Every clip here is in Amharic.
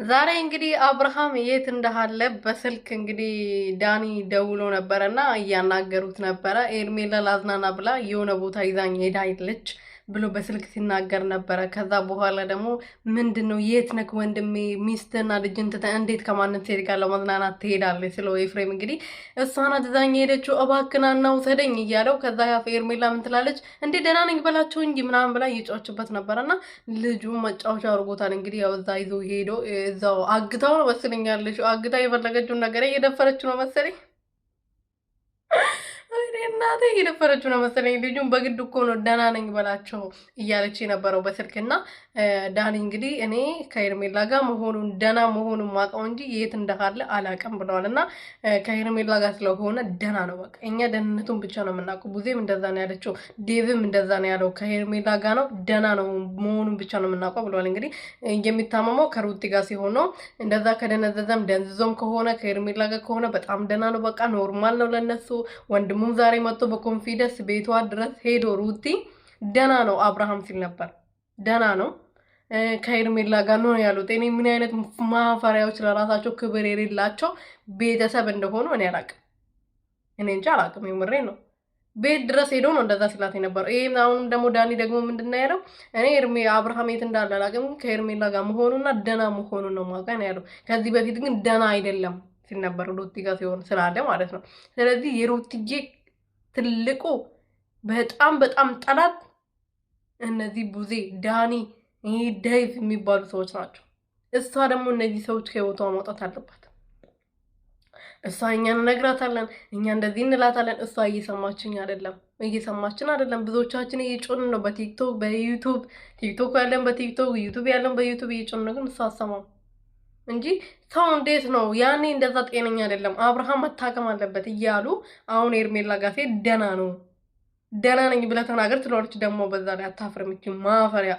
ዛሬ እንግዲህ አብርሃም የት እንዳለ በስልክ እንግዲህ ዳኒ ደውሎ ነበረ እና እያናገሩት ነበረ። ኤርሜላ ላዝናና ብላ የሆነ ቦታ ይዛኝ ሄዳለች ብሎ በስልክ ሲናገር ነበረ። ከዛ በኋላ ደግሞ ምንድን ነው የት ነክ ወንድሜ፣ ሚስትና ልጅን ትተህ እንዴት ከማንም ሴት ጋር ለመዝናናት ትሄዳለች? ስለው ኤፍሬም እንግዲህ እሷ ናት ይዛኝ የሄደችው እባክህን ና ውሰደኝ እያለው፣ ከዛ ኤርሜላ ምን ትላለች እንዴ ደህና ነኝ በላቸው እንጂ ምናምን ብላ እየጫወችበት ነበረ እና ልጁ መጫወቻ አድርጎታል። እንግዲህ ያው እዛ ይዞ ሄዶ እዛው አግታው ነው መስለኛለች። አግታ የፈለገችውን ነገር እየደፈረችው ነው መሰለኝ። እናቴ እየደፈረችው ነው መሰለኝ። ልጁን በግድ እኮ ነው ደህና ነኝ በላቸው እያለች የነበረው በስልክ። እና ዳኒ እንግዲህ እኔ ከሄርሜላ ጋር መሆኑን ደህና መሆኑን ማውቀው እንጂ የት እንዳለ አላውቅም ብለዋል። እና ከሄርሜላ ጋር ስለሆነ ደህና ነው፣ በቃ እኛ ደህንነቱን ብቻ ነው የምናውቀው። ቡዜም እንደዛ ነው ያለችው፣ ዴቭም እንደዛ ነው ያለው። ከሄርሜላ ጋር ነው፣ ደህና ነው መሆኑን ብቻ ነው የምናውቀው ብለዋል። እንግዲህ የሚታመመው ከሩቲ ጋር ሲሆን ነው። እንደዛ ከደነዘዘም ደንዝዞም ከሆነ ከሄርሜላ ጋር ከሆነ በጣም ደህና ነው፣ በቃ normal ነው ለነሱ። ወንድሙም ዛሬ መጥቶ በ confidence ቤቷ ድረስ ሄዶ ሩቲ ደህና ነው አብርሃም ሲል ነበር። ደህና ነው፣ ከሄርሜላ ጋር ነው ያሉት። እኔ ምን አይነት ማፈሪያዎች ለራሳቸው ክብር የሌላቸው ቤተሰብ እንደሆኑ እኔ አላቅም። እኔ እንጃ አላቅም። የምሬ ነው። ቤት ድረስ ሄዶ ነው እንደዛ ሲላት የነበረው። ይሄም አሁንም ደግሞ ዳኒ ደግሞ ምንድን ነው ያለው? እኔ ኤርሜ አብርሃም የት እንዳለ አላቅም፣ ከሄርሜላ ጋር መሆኑና ደህና መሆኑን ነው ማውቀው ነው ያለው። ከዚህ በፊት ግን ደህና አይደለም ሲል ነበር ሩቲ ጋር ሲሆን ስላለ ማለት ነው። ስለዚህ የሩትዬ ትልቁ በጣም በጣም ጠላት እነዚህ ቡዜ፣ ዳኒ፣ ይህ ዳይቭ የሚባሉ ሰዎች ናቸው። እሷ ደግሞ እነዚህ ሰዎች ከህይወቷ ማውጣት አለባት። እሷ እኛ እንነግራታለን፣ እኛ እንደዚህ እንላታለን። እሷ እየሰማችኝ አይደለም፣ እየሰማችን አይደለም። ብዙዎቻችን እየጮን ነው በቲክቶክ በዩቱብ፣ ቲክቶክ ያለን በቲክቶክ፣ ዩቱብ ያለን በዩቱብ እየጮን ነው፣ ግን እሷ አሰማም እንጂ ሰው እንዴት ነው ያኔ እንደዛ ጤነኛ አይደለም፣ አብርሃም መታከም አለበት እያሉ አሁን ኤርሜላ ጋር ሴት ደህና ነው ደህና ነኝ ብለህ ተናገር ትለዋለች። ደግሞ በዛ ላይ አታፍርም ይቺ ማፈሪያ።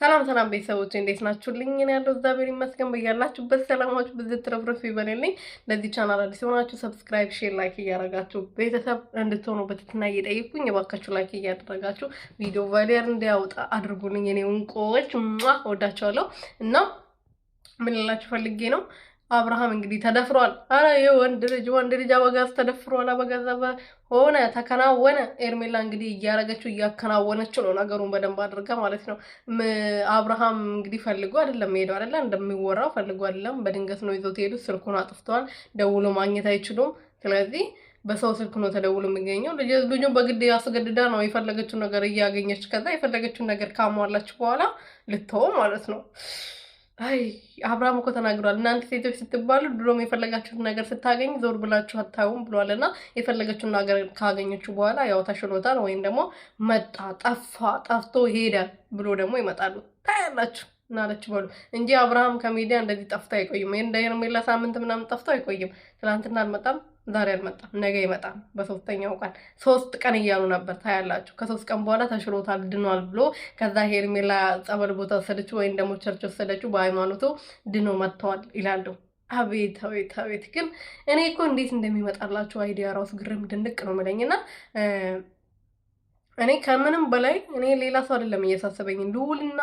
ሰላም ሰላም ቤተሰቦች እንዴት ናችሁልኝ? እኔ ያለው እግዚአብሔር ይመስገን። በያላችሁበት ሰላማችሁ ብዝት ትርፍርፍ ይበልልኝ። ለዚህ ቻናል አዲስ የሆናችሁ subscribe፣ share፣ like እያደረጋችሁ ቤተሰብ እንድትሆኑ በትህትና እየጠየቅኩኝ እባካችሁ like እያደረጋችሁ ቪዲዮ viral እንዲያወጣ አድርጉልኝ። እኔ እንቆች ወዳቸዋለሁ እና ምን ልላችሁ ፈልጌ ነው፣ አብርሃም እንግዲህ ተደፍሯል። አረ ወንድ ልጅ ወንድ ልጅ አበጋዝ ተደፍሯል። አበጋዝ ሆነ ተከናወነ። ኤርሜላ እንግዲህ እያረገችው እያከናወነችው ነው ነገሩን በደንብ አድርጋ ማለት ነው። አብርሃም እንግዲህ ፈልጎ አይደለም ሄደው አይደለ እንደሚወራው ፈልጎ አይደለም፣ በድንገት ነው ይዞት ሄዱ። ስልኩን አጥፍተዋል። ደውሎ ማግኘት አይችሉም። ስለዚህ በሰው ስልክ ነው ተደውሎ የሚገኘው። ልጁን በግድ ያስገድዳ ነው የፈለገችውን ነገር እያገኘች፣ ከዛ የፈለገችውን ነገር ካሟላች በኋላ ልተወው ማለት ነው። አይ አብርሃም እኮ ተናግሯል። እናንተ ሴቶች ስትባሉ ድሮም የፈለጋችሁት ነገር ስታገኝ ዞር ብላችሁ አታዩም ብሏል። እና የፈለገችውን ነገር ካገኘችው በኋላ ያው ተሽሎታል ወይም ደግሞ መጣ ጠፋ ጠፍቶ ሄደ ብሎ ደግሞ ይመጣሉ። ታያላችሁ እናለች በሉ እንጂ አብርሃም ከሚዲያ እንደዚህ ጠፍቶ አይቆይም። እንደ ሄርሜላ ሳምንት ምናምን ጠፍቶ አይቆይም። ትናንትና አልመጣም፣ ዛሬ አልመጣም፣ ነገ ይመጣል። በሶስተኛው ቀን 3 ቀን እያሉ ነበር። ታያላችሁ። ከ3 ቀን በኋላ ተሽሎታል፣ ድኗል ብሎ ከዛ ሄርሜላ ጸበል ቦታ ወሰደችው ወይም ደግሞ church ወሰደችው፣ በሃይማኖቱ ድኖ መጥተዋል ይላሉ። አቤት አቤት አቤት! ግን እኔ እኮ እንዴት እንደሚመጣላችሁ idea ራሱ ግርም ድንቅ ነው የምለኝ። እና እኔ ከምንም በላይ እኔ ሌላ ሰው አይደለም እያሳሰበኝ፣ ልዑልና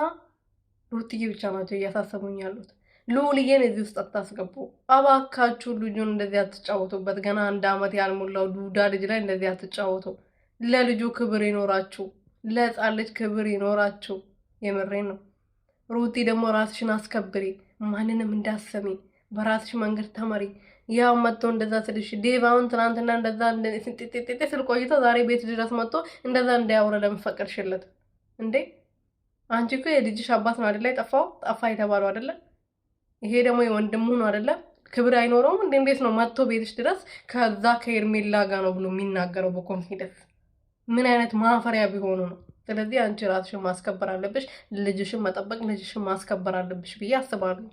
ሩትዬ ብቻ ናቸው እያሳሰቡኝ ያሉት። ልዑልዬን እዚህ ውስጥ አታስገቡ እባካችሁ። ልጁን እንደዚህ አትጫወቱበት። ገና 1 ዓመት ያልሞላው ዱዳ ልጅ ላይ እንደዚህ አትጫወቱ። ለልጁ ክብር ይኖራችሁ፣ ለሕፃን ልጅ ክብር ይኖራችሁ። የምሬን ነው። ሩቲ ደግሞ ራስሽን አስከብሪ፣ ማንንም እንዳሰሚ በራስሽ መንገድ ተመሪ። ያው መጥቶ እንደዛ ስልሽ ዴቭ አሁን ትናንትና እንደዛ ጤጤጤ ስል ቆይቶ ዛሬ ቤት ድረስ መጥቶ እንደዛ እንዳያወራ ለምን ፈቀድሽለት እንዴ? አንቺ እኮ የልጅሽ አባት ነው አይደለ? የጠፋው ጠፋ የተባለው አይደለ? ይሄ ደግሞ የወንድሙ ነው አይደለ? ክብር አይኖረውም እንዴ? እንዴት ነው መጥቶ ቤትሽ ድረስ ከዛ ከሄርሜላ ጋር ነው ብሎ የሚናገረው በ confidence? ምን አይነት ማፈሪያ ቢሆኑ ነው? ስለዚህ አንቺ ራስሽን ማስከበር አለብሽ፣ ልጅሽን መጠበቅ፣ ልጅሽን ማስከበር አለብሽ ብዬ አስባለሁ።